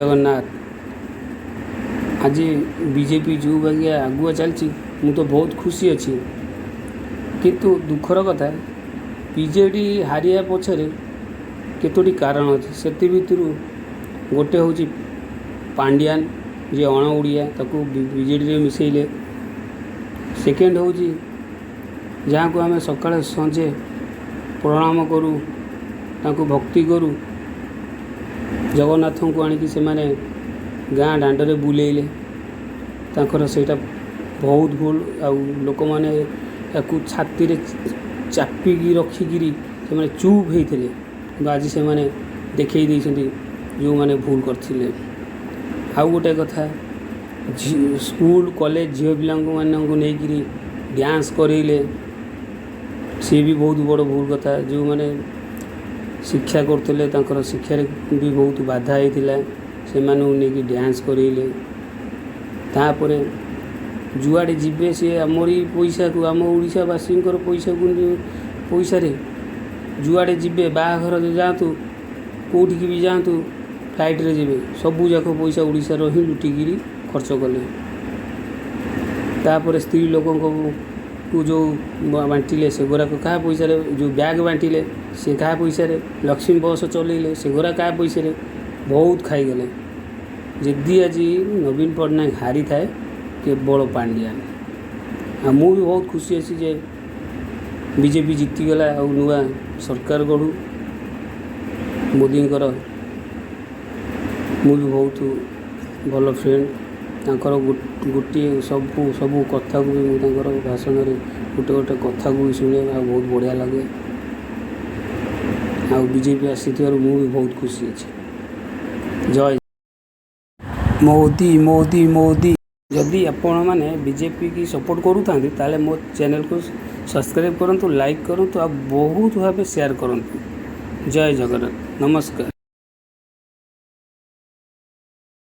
ଜଗନ୍ନାଥ। ଆଜି ବିଜେପି ଯେଉଁ ବାଗିଆ ଆଗୁଆ ଚାଲିଛି, ମୁଁ ତ ବହୁତ ଖୁସି ଅଛି। କିନ୍ତୁ ଦୁଃଖର କଥା, ବିଜେଡ଼ି ହାରିବା ପଛରେ କେତୋଟି କାରଣ ଅଛି। ସେଥି ଭିତରୁ ଗୋଟେ ହେଉଛି ପାଣ୍ଡିଆନ, ଯିଏ ଅଣ ଓଡ଼ିଆ, ତାକୁ ବିଜେଡ଼ିରେ ମିଶାଇଲେ। ସେକେଣ୍ଡ ହେଉଛି ଯାହାକୁ ଆମେ ସକାଳେ ସଞ୍ଜେ ପ୍ରଣାମ କରୁ, ତାଙ୍କୁ ଭକ୍ତି କରୁ, ଜଗନ୍ନାଥଙ୍କୁ ଆଣିକି ସେମାନେ ଗାଁ ଦାଣ୍ଡରେ ବୁଲେଇଲେ। ତାଙ୍କର ସେଇଟା ବହୁତ ଭୁଲ। ଆଉ ଲୋକମାନେ ତାକୁ ଛାତିରେ ଚାପିକି ରଖିକିରି ସେମାନେ ଚୁପ୍ ହେଇଥିଲେ, କିନ୍ତୁ ଆଜି ସେମାନେ ଦେଖେଇ ଦେଇଛନ୍ତି ଯେଉଁମାନେ ଭୁଲ କରିଥିଲେ। ଆଉ ଗୋଟେ କଥା, ସ୍କୁଲ କଲେଜ ଝିଅ ପିଲାଙ୍କୁ ମାନଙ୍କୁ ନେଇକିରି ଡ୍ୟାନ୍ସ କରେଇଲେ, ସିଏ ବି ବହୁତ ବଡ଼ ଭୁଲ କଥା। ଯେଉଁମାନେ ଶିକ୍ଷା କରୁଥିଲେ, ତାଙ୍କର ଶିକ୍ଷାରେ ବି ବହୁତ ବାଧା ହେଇଥିଲା, ସେମାନଙ୍କୁ ନେଇକି ଡ୍ୟାନ୍ସ କରେଇଲେ। ତାପରେ ଯୁଆଡ଼େ ଯିବେ, ସିଏ ଆମରି ପଇସାକୁ, ଆମ ଓଡ଼ିଶାବାସୀଙ୍କର ପଇସାକୁ, ପଇସାରେ ଯୁଆଡ଼େ ଯିବେ, ବାହାଘର ଯାଆନ୍ତୁ, କେଉଁଠିକି ବି ଯାଆନ୍ତୁ, ଫ୍ଲାଇଟ୍ରେ ଯିବେ, ସବୁଯାକ ପଇସା ଓଡ଼ିଶାର ହିଁ ଲୁଟିକିରି ଖର୍ଚ୍ଚ କଲେ। ତାପରେ ସ୍ତ୍ରୀ ଲୋକଙ୍କୁ ଯେଉଁ ବାଣ୍ଟିଲେ, ସେଗୁଡ଼ାକ କାହା ପଇସାରେ? ଯେଉଁ ବ୍ୟାଗ୍ ବାଣ୍ଟିଲେ, ସେ କାହା ପଇସାରେ? ଲକ୍ଷ୍ମୀ ବସ୍ ଚଲେଇଲେ, ସେଗୁଡ଼ା କାହା ପଇସାରେ? ବହୁତ ଖାଇଗଲେ। ଯଦି ଆଜି ନବୀନ ପଟ୍ଟନାୟକ ହାରିଥାଏ, କେବଳ ପାଣ୍ଡିଆନ। ଆଉ ମୁଁ ବି ବହୁତ ଖୁସି ଅଛି ଯେ ବିଜେପି ଜିତିଗଲା ଆଉ ନୂଆ ସରକାର ଗଢ଼ୁ ମୋଦିଙ୍କର। ମୁଁ ବି ବହୁତ ଭଲ ଫ୍ରେଣ୍ଡ ତାଙ୍କର। ଗୋଟିଏ ସବୁ ସବୁ କଥାକୁ ବି ମୁଁ ତାଙ୍କର ଭାଷଣରେ ଗୋଟେ ଗୋଟେ କଥାକୁ ବି ଶୁଣେ ଆଉ ବହୁତ ବଢ଼ିଆ ଲାଗେ। ଆଉ ବିଜେପି ଆସିଥିବାରୁ ମୁଁ ବି ବହୁତ ଖୁସି ଅଛି। ଜୟ ମୋଦି, ମୋଦି, ମୋଦି। ଯଦି ଆପଣମାନେ ବିଜେପିକି ସପୋର୍ଟ କରୁଥାନ୍ତି, ତାହେଲେ ମୋ ଚ୍ୟାନେଲକୁ ସବସ୍କ୍ରାଇବ୍ କରନ୍ତୁ, ଲାଇକ୍ କରନ୍ତୁ ଆଉ ବହୁତ ଭାବେ ସେୟାର କରନ୍ତୁ। ଜୟ ଜଗନ୍ନାଥ, ନମସ୍କାର।